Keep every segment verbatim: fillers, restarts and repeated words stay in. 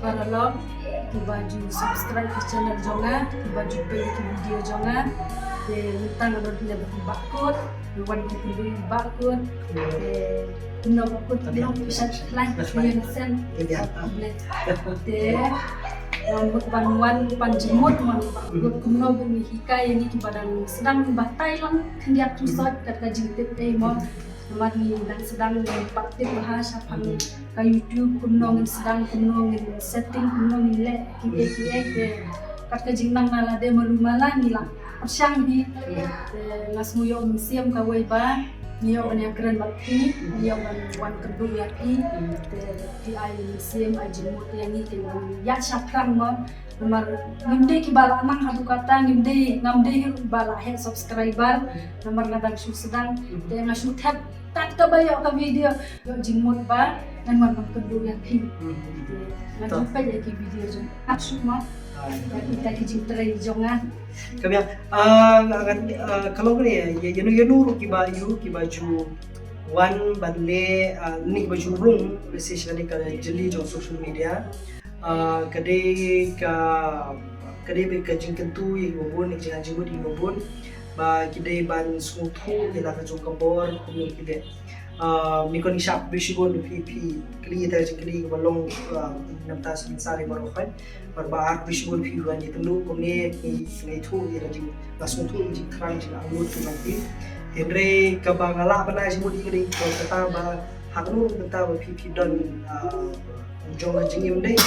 Paralok, kiba ju subscribe ka channel jong nga, kiba ju peit ki video jong nga. Te mynta nga don lem ki bakut, nga wan ki pyndu bakut. Te kumno bakut, kumno shat lang, yen sen. Te nga mut ban wan pan jingmut man bakut, kumno ban hikai ïa ngi kiba dang sdang batai lang khyndiat khynsoit kat ka jingtip ei mo. Namar ngi dang sdang ngi pat tip bha shaphang ka YouTube, kumno ngin sdang, kumno ngin setting, kumno ngin leh kiei kiei. Te kat ka jingnang na lade malu mala ngi la pyrshang hi. Te nga sngew ïoh mynsiem kawei ba ngi ïoh ban ïakren bad phi, ngi ïoh ban wan kynduh ïa phi. Te phi ai mynsiem, ai jingmut ïa ngi, te ngi ïa shaphrang mo. Namar ngim dei kiba la nang haduh katta, ngim dei, ngam dei ba la heh subscriber. Namar nga dang shu sdang, te nga shu thep tat kaba ïoh ka video, ïoh jingmut ba ngan wan ban kynduh ïa phi. Te nga ju peit ïa ki video jong nga shu ma. Ïa kita ki jingtrei jong nga. Ka biang, ah, nga, nga, ah, ka long ne, ïa, ïa, ïa, ïa, ruh kiba, ïa, kiba ju wan ban leh, ah, ne kiba ju rung, message ne ka jylliew jong social media. Ah, ka dei ka, ka dei ba ka jingkyntu ïa kiba bun, ka jingjot jingmut ïa kiba bun. Ba ki dei ban sngewthuh ïa la ka jong ka bor, kumno ki dei. Ah, ni kon shap bishibun phi phi kli ta jingkli kaba long, ah, namta sensari baroh kan. Ba ar bishibun phi wan ïa kynduh kumne ngi, ngi thuh ïa la jing, la sngewthuh ïa jingthrang jingangnud jong phi. Hynrei kaba nga lah ban ai jingmut ïa ka dei kata ba ha kano kano ka bynta ba phi phi don, ah, jong ka jingim dei,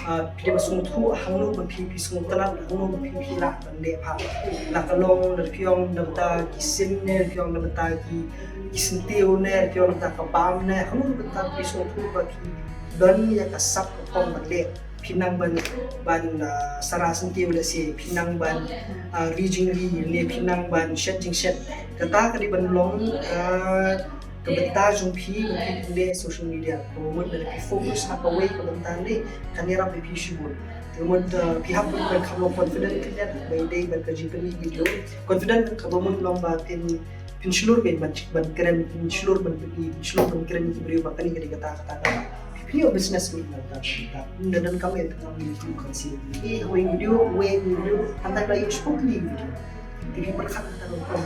ah, phi dei ba sngewthuh hangno ba phi phi sngewtynnat, hangno ba phi phi lah ban leh bha. La ka long da phi ong da bynta ki sim ne, da phi ong da bynta ki, ki syntiew ne, da phi ong da bynta ka bam ne, hangno ba bynta phi sngewthuh ba phi don ïa ka sap ka pom ban leh. Phi nang ban, ban, ah, sara syntiew lehse, phi nang ban, ah, ri jingri ne, phi nang ban shet jingshet. Kata ka dei ban long, ah, ka bynta jong phi ba phi pynleh social media. Ka mut lada phi focus ha kawei ka bynta ne kan ïarap ïa phi shibun. Ka mut, ah, phi hap ban kham long confident khyndiat ba ïadei bad ka jingpynmih video. Confident kaba mut long ba phin, phin shlur ban, ban, ban kren, phin shlur ban pyni, phin shlur ban kren ïa ki briew ba kane ka dei kata, kata, kata. Phi ïoh business mih na kata, kata. Ynda don kam ïa ka kam ïa ki kan si. Ïa wei video, wei video, hangta ba ïoh shiphew tylli video. Te phi pyrkhat hangta ba kam.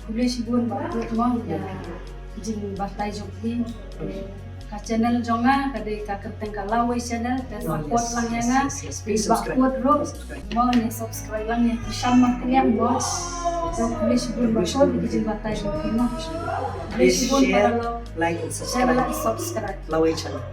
Khublei shibun Bah Kut mo ïa ka jingbatai jong phi. Ka channel jong nga ka dei ka kyrteng ka Lawei Channel, te support lang ïa nga. Yes, yes, yes. Please subscribe. Bah Kut ruh mo, ïa subscribe lang ïa ki sham Martiliang mo. Khublei shibun Bah Kut ïa ka jingbatai jong phi mo. Khublei shibun. Please share, like and subscribe. Share, like, subscribe. Lawei Channel.